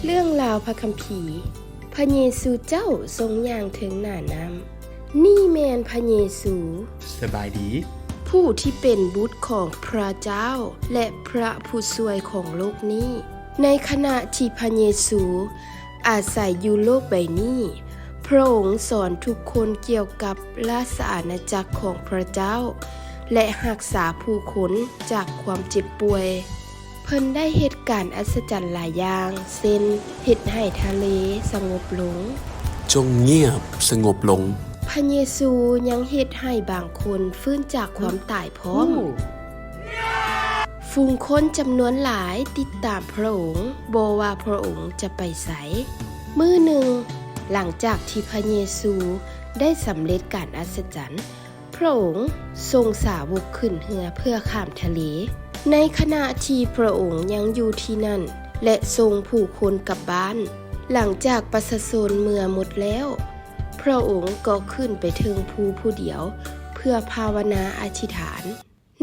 ເລື່ອງລາວພະຄຳພີ. ພະເຢຊູເຈົ້າຊົງຍ່າງເທິງໜ້ານ້ຳ. ນີ້ແມ່ນພະເຢຊູ. ສະບາຍດີ. ຜູ້ທີ່ເປັນບຸດຂອງພຣະເຈົ້າ ແລະ ພຣະຜູ້ຊ່ວຍຂອງໂລກນີ້. ໃນຂະນະທີ່ພະເຢຊູອາໄສຢູ່ໂລກໃບນີ້, ພຣະອົງສອນທຸກຄົນກ່ຽວກັບລາຊະອານາຈັກຂອງພຣະເຈົ້າ ແລະ ຮັກສາຜູ້ຄົນຈາກຄວາມເຈັບປ່ວຍ. ເພິ່ນໄດ້ເຮັດການອັດສະຈັນຫຼາຍຢ່າງ, ເຊັ່ນ ເຮັດໃຫ້ທະເລສະຫງົບລົງ. ຈົ່ງງຽບສະຫງົບລົງ. ພະເຢຊູຍັງເຮັດໃຫ້ບາງຄົນຟື້ນຈາກຄວາມຕາຍພ້ອມ. ຝູງຄົນຈຳນວນຫຼາຍຕິດຕາມພຣະອົງ, ບໍ່ວ່າພຣະອົງຈະໄປໃສ. ມື້ໜຶ່ງ, ຫຼັງຈາກທີ່ພະເຢຊູໄດ້ສຳເລັດການອັດສະຈັນ, ພຣະອົງສົ່ງສາວົກຂຶ້ນເຮືອເພື່ອຂ້າມທະເລ. ໃນຂະນະທີ່ພຣະອົງຍັງຢູ່ທີ່ນັ້ນ ແລະ ສົ່ງຜູ້ຄົນກັບບ້ານ, ຫຼັງຈາກປະຊາຊົນເມືອໝົດແລ້ວ, ພຣະອົງກໍຂຶ້ນໄປເທິງພູຜູ້ດຽວເພື່ອພາວະນາອະທິຖານ.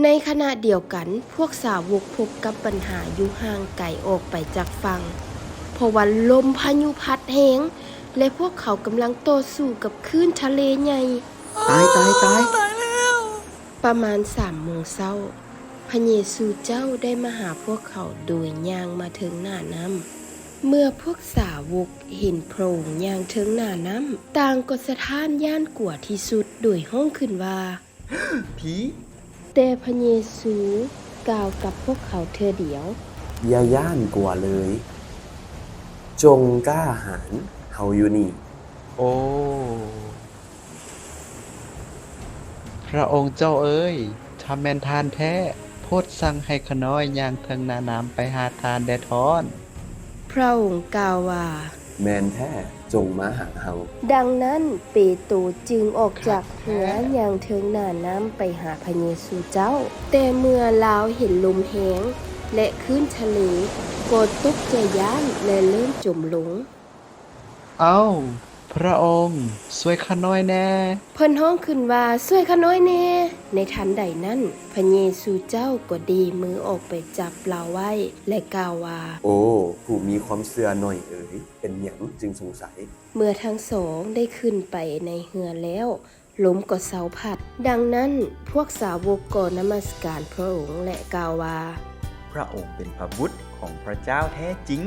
ໃນຂະນະດຽວກັນ, ພວກສາວົກພົບກັບບັນຫາຢູ່ຫ່າງໄກອອກໄປຈາກຝັ່ງ, ເພາະວ່າລົມພາຍຸພັດແຮງ ແລະ ພວກເຂົາກຳລັງຕໍ່ສູ້ກັບຄື້ນທະເລໃຫຍ່. ຕາຍ, ຕາຍ, ຕາຍ! ປະມານສາມໂມງເຊົ້າ, ພະເຢຊູເຈົ້າໄດ້ມາຫາພວກເຂົາໂດຍຍ່າງມາເທິງໜ້ານ້ຳ. ເມື່ອພວກສາວົກເຫັນພຣະອົງຍ່າງເທິງໜ້ານ້ຳ, ຕ່າງກໍສະທ້ານຢ້ານກົວທີ່ສຸດ ໂດຍຮ້ອງຂຶ້ນວ່າ, ຜີ! ແຕ່ພະເຢຊູກ່າວກັບພວກເຂົາເທື່ອດຽວ, ຢ່າຢ້ານກົວເລີຍ, ຈົ່ງກ້າຫານ, ເຮົາຢູ່ນີ້. ໂອ້! ພຣະອົງເຈົ້າເອີຍ, ຖ້າແມ່ນທ່ານແທ້, ໂປດສັ່ງໃຫ້ຂ້ານ້ອຍຍ່າງເທິງໜ້ານ້ຳໄປຫາທ່ານແດ່ທ້ອນ. ພຣະອົງກ່າວວ່າ, ແມ່ນແທ້, ຈົ່ງມາຫາເຮົາ. ດັ່ງນັ້ນ, ເປໂຕຈຶ່ງອອກຈາກເຮືອຍ່າງເທິງໜ້ານ້ຳໄປຫາພະເຢຊູເຈົ້າ. ແຕ່ເມື່ອລາວເຫັນລົມແຮງ ແລະ ຄື້ນທະເລ, ກໍຕົກໃຈຢ້ານ ແລະ ເລີ່ມຈົມລົງ. ເອົ້າ! ພຣະອົງ, ຊ່ວຍຂ້ານ້ອຍແດ່! ເພິ່ນຮ້ອງຂຶ້ນວ່າ, ຊ່ວຍຂ້ານ້ອຍແດ່! ໃນທັນໃດນັ້ນ, ພະເຢຊູເຈົ້າກໍເບມືອອກໄປຈັບລາວໄວ້ ແລະ ກ່າວວ່າ, ໂອ້! ຜູ້ມີຄວາມເຊື່ອໜ້ອຍເອີຍ, ເປັນຫຍັງຈຶ່ງສົງໄສ? ເມື່ອທັງສອງໄດ້ຂຶ້ນໄປໃນເຮືອແລ້ວ, ລົມກໍເຊົາພັດ. ດັ່ງນັ້ນ, ພວກສາວົກກໍນະມັດສະການພຣະອົງ ແລະ ກ່າວວ່າ, ພຣະອົງເປັນພຣະບຸດຂອງພຣະເຈົ້າແທ້ຈິງ.